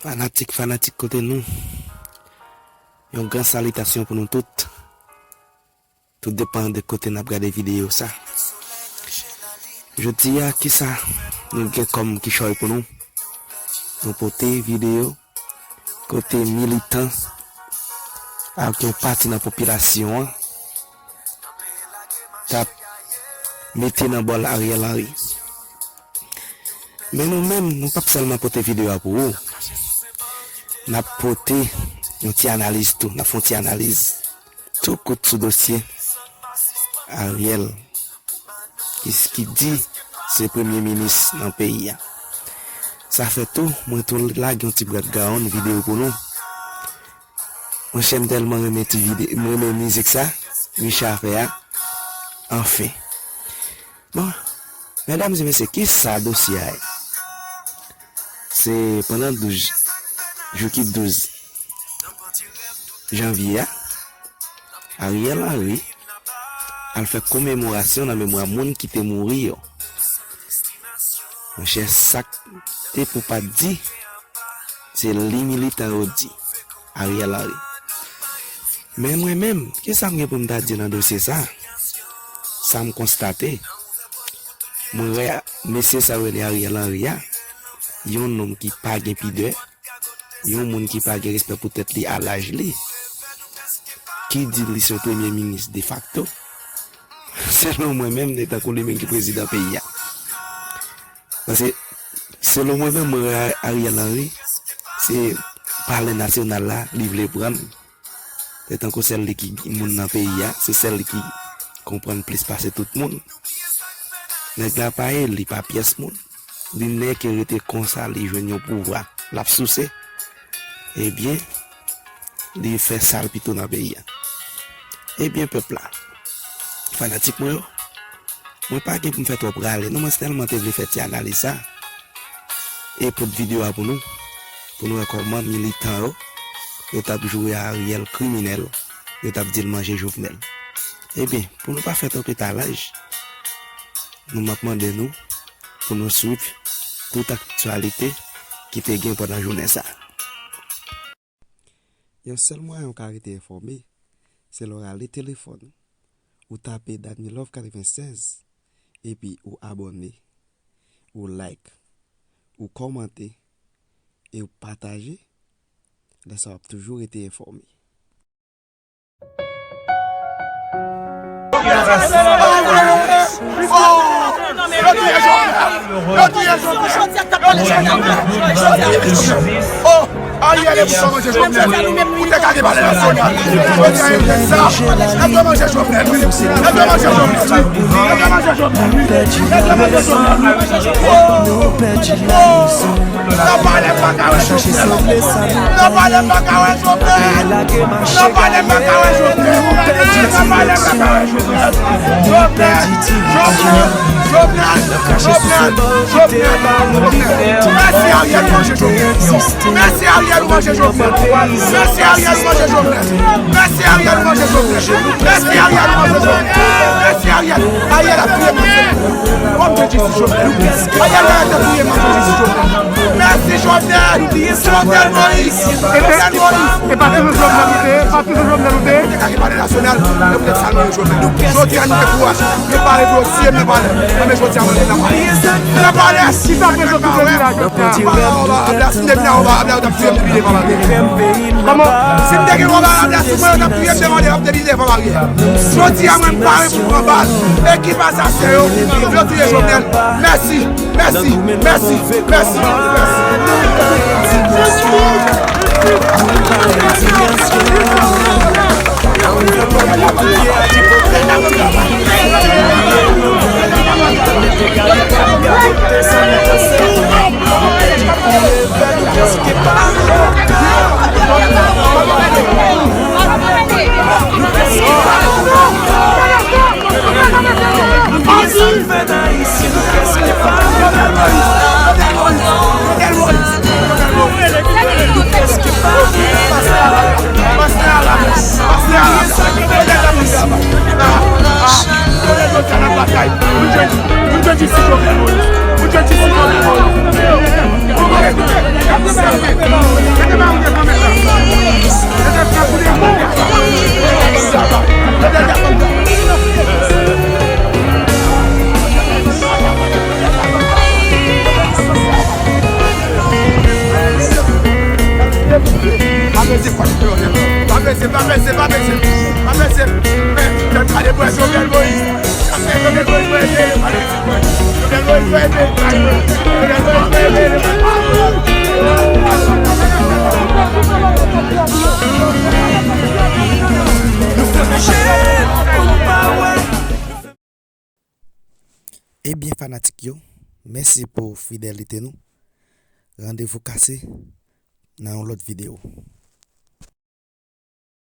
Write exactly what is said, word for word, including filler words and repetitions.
Fanatik, fanatik kote nou, yon gran salitasyon pou nou tout. Tout depann de kote n ap gade videyo sa. Jodi a, kisa nou gen kòm kichòy pou nou? Nou pote videyo kote militan ak yon pati nan popilasyon an t ap mete nan bòl Ariel Henry. Men nou menm, nou p ap sèlman pote videyo a pou ou. N ap pote yon ti analiz tou, n ap fè yon ti analiz tou kout sou dosye Ariel ki, ki di se premye minis nan peyi a. Sa fè tou, mwen tou lage yon ti background videyo pou nou. Monchè, m tèlman renmen ti vide, m renmen mizik sa, Richard fè a. Anfen. Bon, medam e mesye, kisa dosye a ye? Se pandan douz jou ki douz janvye a, Ariel Henry al fè komemorasyon nan memwa moun ki te mouri yo. Monchè, sa k te pou pa t di, se li militan yo di, Ariel Henry. Men mwen menm, kisa m gen pou m ta di nan dosye sa? Sa m konstate, mwen wè mesye sa yo rele Ariel Henry a, yon nonm ki pa gen pidè, yon moun ki pa gen respè pou tèt li a laj li, ki di li se yon premye minis defakto, selon mwen menm, li tankou li menm ki prezidan peyi a. Paske, selon mwen menm, mwen wè Ariel Henry, se palè nasyonal la, li vle pran. Se tankou sèl li ki moun nan peyi a, se sèl li ki konprann plis pase tout moun. Nèg la pa eli pa pyès moun. Li nèke rete konsa, li jwenn yon pouvwa, l ap souse. Ebyen, li fè sa l pito nan peyi a. Ebyen, pèp la, fanatik mwen yo, mwen pa gen pou m fè twòp rale, non, mwen sèlman te vle fè ti analiz sa. E pote videyo a pou nou, pou nou wè kòman militan yo, yo t ap joure Ariel kriminèl, yo t ap di l manje Jovenel. Ebyen, pou nou pa fè twòp etalaj, nou m ap mande nou pou nou swiv tout aktyalite ki te gen pandan jounen sa. Yon sèl mwayen ou ka rete enfòme, se lè w rale telefòn ou, ou tape Danilove katrevennsèz, epi ou abòne, ou like, ou kòmante, e ou pataje, lè sa w ap toujou rete enfòme. Oh, Ariel e pou manje Jovenel. Ou te ka gen palè nasyonal. Jodi a, yo jwenn sa. N ap manje Jovenel, wi. N ap manje Jovenel, wi. N ap manje Jovenel, wi. N ap manje Jovenel, wi. Oh, oh. Nan palè pa ka wè Jovenel. Nan palè pa ka wè Jovenel. Nan palè pa ka wè Jovenel. Nan palè pa ka wè Jovenel. Jovenel, Jovenel, Jovenel, Jovenel, Jovenel. Mèsi Ariel manje Jovenel. Mèsi Ariel manje Jovenel. Mèsi Ariel manje Jovenel. Mèsi Ariel manje Jovenel. Mèsi Ariel manje Jovenel. Mèsi Ariel. Ariel ap touye manje. Kòm te di si Jovenel. Ariel la te touye manje si Jovenel. Mèsi Jovenel. Jovenel Moïse. Jovenel Moïse. E pa toujou Jovenel ou te ye? Pa toujou Jovenel ou te ye? Ou te ka gen palè nasyonal, men poutèt sa nou ye Jovenel. Jodi a nou gen kouraj. Nou pare pou yo tiye m nan palè. Men jodi a mwen vin nan palè. Nan palè. Kisa prezans ou jodi a, Jovenel? Anba, anba, Abdel, si m te vin anba, Abdel, yo t ap touye m depi devan baryè. Kòman? Si m te gen konba Abdel, si mwen yo t ap touye m devan, yo t ap depi devan baryè. Jodi a mwen m pare pou pran bal. Ekip asasyen yo, yo touye Jovenel. Mèsi. Mèsi, mèsi, mèsi, mèsi. Ebyen, fanatik yo, mèsi pou fidelite nou. Randevou kase nan yon lòt videyo.